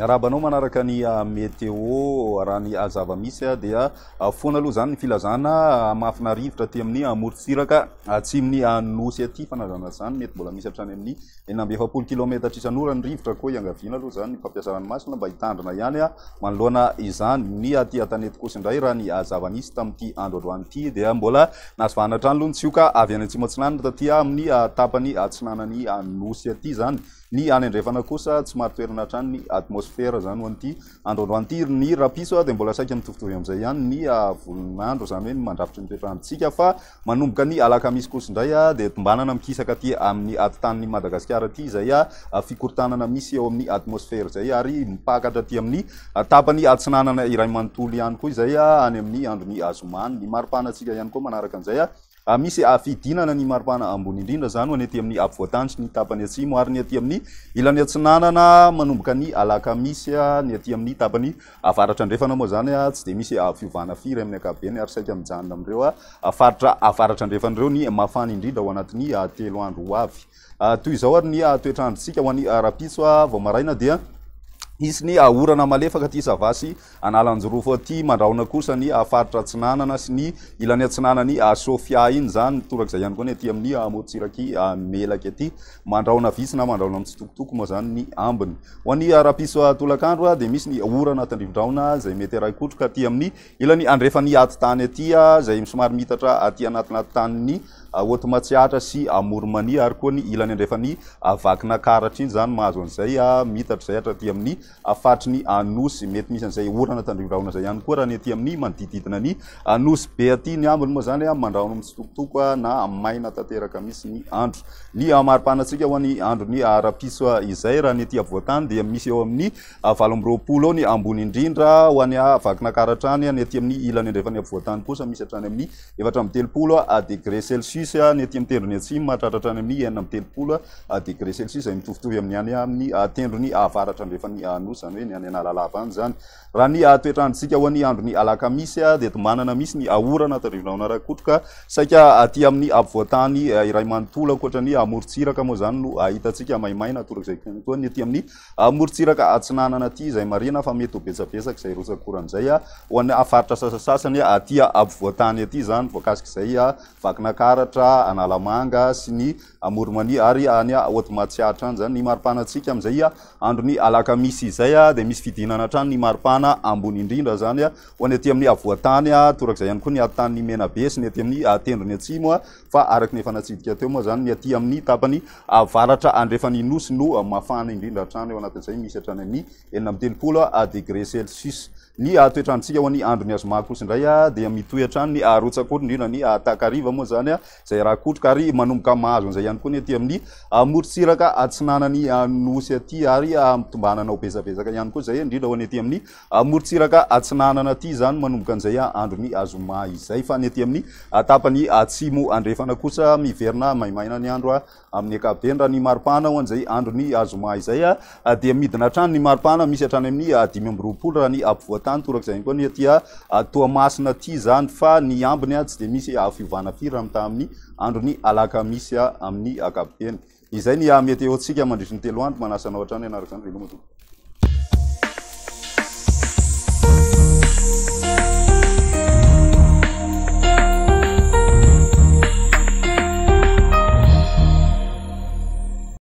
Miarahaba anao manaraka ny météo. Raha ny zava-misy dia foana aloha izany ny filazana hamafina rivotra aty amin'ny morontsiraka atsimon'ny nosy aty. Fanazana izany mety mbola misy hatrany amin'ny 46 kilometatra isan'ora ny rivotra koa iangaviana aloha izany ny mpampiasa ranomasina mba hitandrina ihany manoloana izany. Ny aty an-tanety kosa indray raha ny zava-nisy tamin'ity andro androany ity dia mbola nahazo vahana hatrany aloha ny tsioka avy any atsimo atsinanana taty amin'ny tapany atsinanan'ny nosy aty izany. Ny any andrefana kosa tsy marin-toerana hatrany ny atmosfera izany ho an'ity andro androany ity. Ny rahampitso dia mbola saika mitovitovy amin'izay ihany ny volon'andro, izany hoe ny mandrafitry ny toetr'androntsika fa manomboka ny alakamisy kosa indray dia tombanana mikisaka aty amin'ny atitanin'i Madagasikara aty izay fikorontanana misy eo amin'ny atmosfera izay ary mipakatra aty amin'ny tapany atsinanana iray manontolo ihany koa izay any amin'ny andron'ny zoma. Ny maripanantsika ihany koa manaraka an'izay. Misy fidinana ny maripana ambony indrindra izany ho an'ny aty amin'ny afovoantany sy ny tapany atsimo ary ny aty amin'ny ilany atsinanana manomboka ny alakamisy. Ny aty amin'ny tapany avaratra andrefana moa izany tsy dia misy fiovana firy amin'ny ankapobeny ary saika mijanona amin'ireo faritra avaratra andrefana ireo ny mafana indrindra ao anatin'ny 3 andro ho avy. Toy izao ary ny toetr'androntsika ho an'ny rahampitso vao maraina dia hisy ny orana malefaka aty Sava sy Analanjirofo aty, mandrahona kosa ny faritra atsinanana sy ny ilany atsinanan'i Sofia iny izany, torak'izay ihany koa ny aty amin'ny morontsirak'i Melaky aty, mandrahona vitsy na mandrahona mitsitokotoko moa izany ny ambiny. Ho an'ny rahampitso tolakandro dia misy ny orana tandrivi-drahona izay mety harahi-kotroka aty amin'ny ilany andrefan'ny atitany aty izay somary miitatra aty anatin'ny tanin'ny Haute Matsiatra sy Amoron'i-Mania ary koa ny ilany andrefan'i Vakinakaratra iny izany mahazo an'izay miitatra izay hatraty amin'ny faritry ny Anosy. Mety misy an'izay orana tandrivi-drahona izay ihany koa raha ny aty amin'ny manodidididina ny Nosy Be aty. Ny ambiny moa izany mandrahona mitsitokotoko na maina tanteraka mihitsy ny andro. Ny maripanantsika ho an'ny andron'ny rahampitso izay raha ny aty afovoan-tany dia misy eo amin'ny 28 eo ny ambony indrindra ho any Vakinakaratra any, ny aty amin'ny ilany andrefan'ny afovoan-tany kosa misy hatrany amin'ny 34 degré celsius, ny aty amin'ny tendrony atsimo mahatratra hatrany amin'ny 36 degré celsius izay mitovitovy amin'ny any amin'ny tendrony avaratra andrefan'ny nosy, izany hoe ny any Analalava any izany. Raha ny toetr'androntsika ho an'ny andron'ny alakamisy dia tombanana misy ny orana tandrivinahona rakotroka saika aty amin'ny afovoan-tany iray manontolo ankoatra ny morontsiraka moa izany no ahitantsika maimaina torak'izay koa ny aty amin'ny Morontsiraka atsinanana aty izay marihina fa mety ho betsabetsaka izay rotsak'orana izay ho an'ny faritra sasasasany aty afovoan-tany aty izany voakasik'izay Vakinakaratra, Analamanga sy ny Amoron'i-Mania ary any Haute Matsiatra any izany. Ny maripanantsika amin'izay andron'ny alakamisy izay dia misy fidinana hatrany ny maripana ambony indrindra izany ho an'ny aty amin'ny afovoan-tany, torak'izay ihany koa ny atitan'ny Menabe sy ny aty amin'ny tendrony atsimo. Fa araka ny efa natsidika teo moa izany, ny aty amin'ny tapany avaratra andrefan'ny Nosy no mafana indrindra hatrany, ao anatin'izay misy hatrany amin'ny 36 degré celsius. Ny toetr'androntsika ho an'ny andron'ny azoma kosa indray dia mitohy hatrany ny rotsak'orona, indrindra ny takariva moa izany izay rakotroka ary manomboka mahazo an'izay ihany koa ny aty amin'ny morontsiraka atsinanan'ny Nosy aty ary tombanana ho betsabetsaka ihany koa izay, indrindra ho an'ny aty amin'ny Morontsiraka atsinanana aty izany manomboka an'izay andron'ny zoma izay fa ny aty amin'ny tapany atsimo andrefana kosa miverina maimaina ny andro amin'ny ankapobeny. Raha ny maripana ho an'izay andron'ny zoma izay dia midina hatrany ny maripana, misy hatrany amin'ny 25 raha ny ampovoan-tany, torak'izay ihany koa ny aty Toamasina aty izany fa ny ambiny tsy dia misy fiovana firy raha mitaha amin'ny andron'ny alakamisy amin'ny ankapobeny. Izay ny météo-ntsika mandritry ny 3 andro. Manasa anao hatrany hanaraka izany. Veloma tompoko.